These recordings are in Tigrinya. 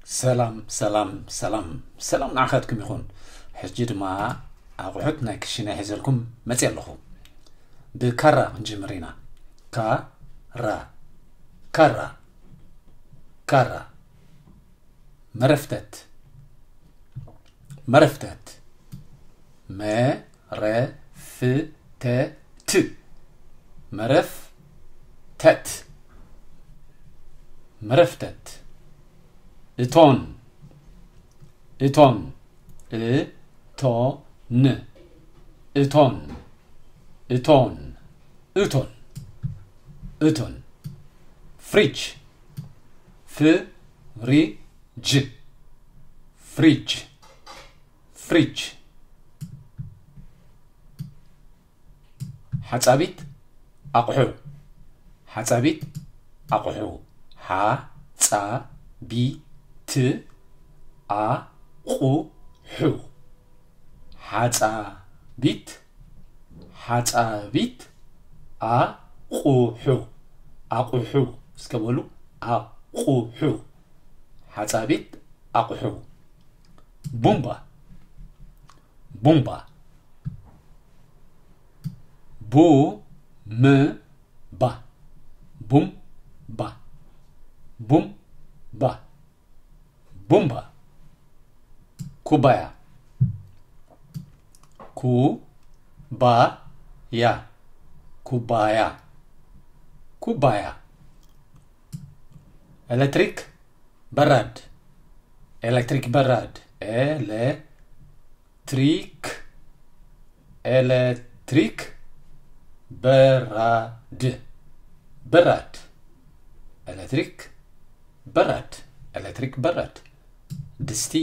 ሰላም ሰላም ሰላም ሰላም ንዓኻትኩም ይኹን። ሕጂ ድማ ኣቑሑት ናይ ክሽነ ሒዘልኩም መፅእ ኣለኹ። ብካራ ክንጅምር ኢና። ካራ ካራ ካራ መረፍተት መረፍተት መረፍተት መረፍተት መረፍተት እቶን እቶን እቶን እቶን እቶን እቶን እቶን ፍሪጅ ፍሪጅ ፍሪጅ ፍሪጅ ሓጻቢት ኣቑሑ ሓጻቢት ኣቑሑ ሓጻቢት ኣቑሑ ሓጻቢት ሓጻቢት ኣቑሑ ኣቑሑ እስከ በሉ ኣቑሑ ሓጻቢት ኣቑሑ ቡምባ ቡምባ ቡምባ ቡምባ ቡምባ ቡምባ ኩባያ ኩባያ ኩባያ ኩባያ ኤሌክትሪክ በራድ ኤሌክትሪክ በራድ ኤሌክትሪክ ኤሌክትሪክ በራድ በራድ ኤሌክትሪክ በራድ ኤሌክትሪክ በራድ ድስቲ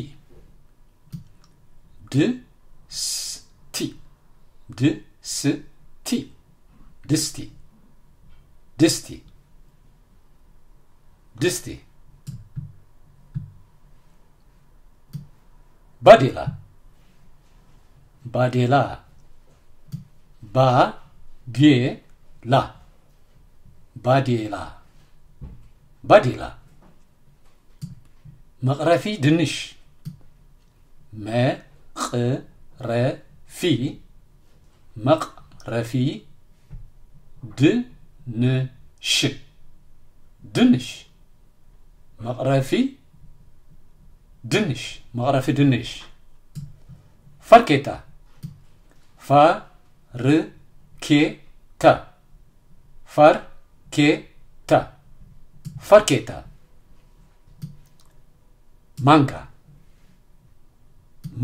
ድስቲ ድስቲ ድስቲ ድስቲ ድስቲ ባዴላ ባዴላ ባዴላ ባዴላ ባዴላ መቕረፊ ድንሽ መቕረፊ መቕረፊ ድንሽ ድንሽ መቕረፊ ድንሽ መቕረፊ ድንሽ ፋርኬታ ፋርኬታ ፋርኬታ ፋርኬታ ማንካ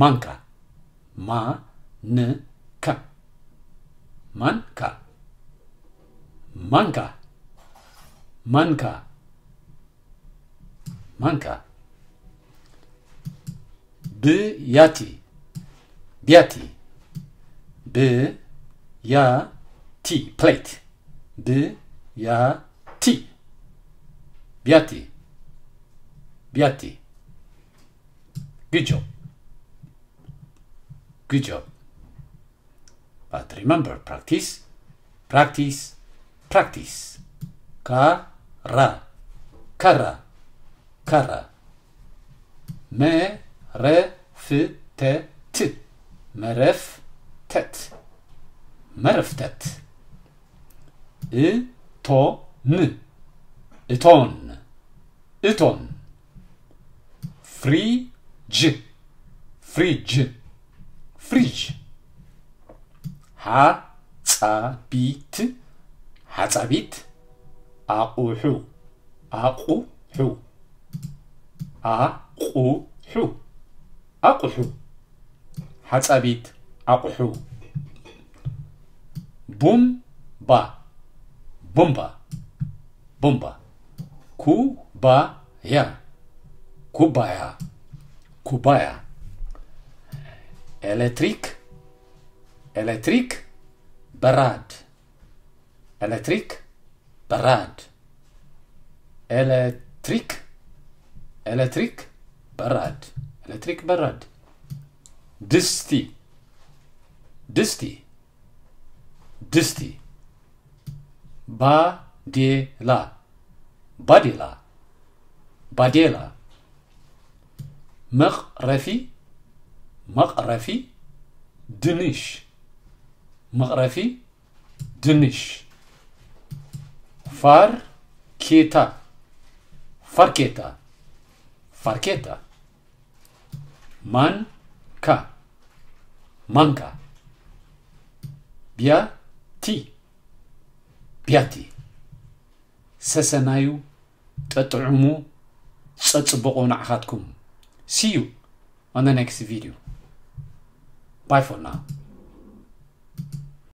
ማንካ ማንካ ማንካ ማንካ ማንካ ማንካ ብያቲ ብያቲ ብያቲ plate ብያቲ ብያቲ ብያቲ good job good job but remember practice practice practice ካራ ካራ ካራ መረፍተት መረፍተት መረፍተት እቶን እቶን እቶን ፍሪጅ ፍሪጅ ፍሪጅ ሓጻቢት ሓጻቢት ኣቑሑ ኣቑሑ ኣቑሑ ኣቑሑ ሓጻቢት ኣቑሑ ቡምባ ቡምባ ቡምባ ኩባያ ኩባያ ኩባያ ኤሌክትሪክ ኤሌክትሪክ በራድ ኤሌክትሪክ በራድ ኤሌክትሪክ ኤሌክትሪክ በራድ ኤሌክትሪክ በራድ ድስቲ ድስቲ ድስቲ ባዴላ ባዴላ ባዴላ መቕረፊ መቕረፊ ድንሽ መቕረፊ ድንሽ ፋርኬታ ፋርኬታ ፋርኬታ ማንካ ማንካ ቢያቲ ቢያቲ ሰሰናዩ ጠጥዑሙ ጸጽብቑ ንዓኻትኩም። See you on the next video. Bye for now.